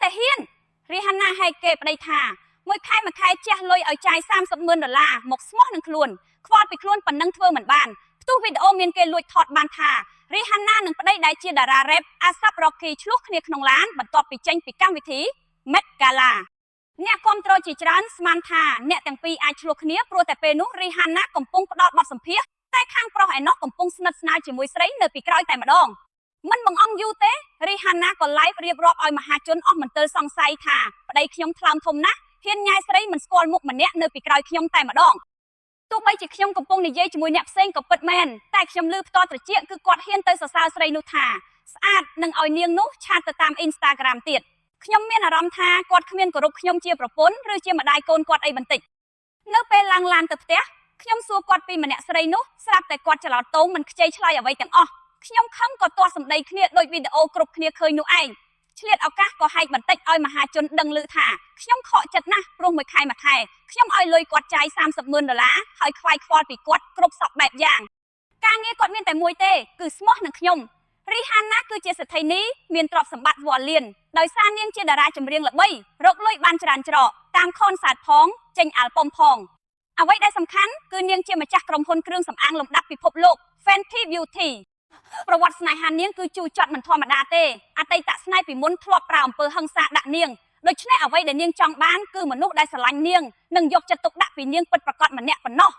តែហ៊ានរីហាណាហែកគេប្តីថាមួយខែមួយខែជះលុយឲ្យចាយ30ម៉ឺនដុល្លារមកស្មោះនឹងខ្លួនខ្វល់ពីខ្លួនប៉ុណ្ណឹងធ្វើមិនបានផ្ទុះវីដេអូមានគេលួចថតបានថារីហាណានិងប្តីដែលជាតារារ៉េបអាសាប់រ៉ុកគីឆ្លោះគ្នាក្នុងឡានបន្ទាប់ពីចេញពីកម្មវិធី Met Gala។ អ្នកគាំទ្រជាច្រើនស្មានថាអ្នកទាំងពីរអាចឆ្លោះគ្នាព្រោះតែពេលនោះរីហាណាកំពុងផ្ដល់បទសម្ភាសន៍តែខាងប្រុសឯណោះកំពុងស្និទ្ធស្នាលជាមួយស្រីនៅពីក្រោយតែម្ដងមិនបង្អង់យូរទេរីហាណាក៏ live រៀបរាប់ឲ្យមហាជនអស់មន្ទិលសង្ស័យថាប្តីខ្ញុំថ្លើមធំណាស់ហ៊ានញ៉ែស្រីមិនស្គាល់មុខម្នាក់នៅពីក្រោយខ្ញុំតែម្ដងទោះបីជាខ្ញុំកំពុងនិយាយជាមួយអ្នកផ្សេងក៏ពិតមែនតែខ្ញុំឮផ្ទាល់ត្រចៀកគឺគាត់ហ៊ានទៅសរសើរស្រីនោះថាស្អាតនិងឲ្យនាងនោះchat ទៅតាម Instagram ទៀតខ្ញុំមានអារម្មណ៍ថាគាត់គ្មានគោរពខ្ញុំជាប្រពន្ធឬជាម្ដាយកូនគាត់អីបន្តិចនៅពេលឡើងឡានទៅផ្ទះខ្ញុំសួរគាត់ពីម្នាក់ស្រីនោះស្រាប់តែគាត់ច្រឡោតតោងមិនខ្ចីឆ្លើយអ្វីទាំងអស់ខ្ញុំខឹងក៏ទាស់សម្ដីគ្នាដោយវីដេអូគ្រប់គ្នាឃើញនោះឯងឆ្លៀតឱកាសក៏ហែកបន្តិចឲ្យមហាជនដឹងឮថាខ្ញុំខកចិត្តណាស់ព្រោះមួយខែមួយខែខ្ញុំឲ្យលុយគាត់ចាយ30ម៉ឺនដុល្លារហើយខ្វាយខ្វល់ពីគាត់គ្រប់សពបែបយ៉ាងការងារគាត់មានតែមួយទេគឺស្មោះនឹងខ្ញុំរីហាណាគឺជាសេដ្ឋីនីមានទ្រព្យសម្បត្តិវ៉ាលៀនដោយសារនាងជាតារាចម្រៀងល្បីរកលុយបានច្រើនច្រកតាម concert ផងចេញអាល់ប៊ុមផងអ្វីដែលសំខាន់គឺនាងជាម្ចាស់ក្រុមហ៊ុនគ្រឿងសម្អាងលំដាប់ពិភពលោក Fenty Beauty។ ប្រវត្តិស្នេហានាងគឺជូរចត់មិនធម្មតាទេអតីតស្នេហ៍ពីមុនធ្លាប់ប្រើអំពើហិង្សាដាក់នាងដូច្នេះអ្វីដែលនាងចង់បានគឺមនុស្សដែលស្រឡាញ់នាងនិងយកចិត្តទុកដាក់ពីនាងពិតប្រាកដម្នាក់ប៉ុណ្ណោះ។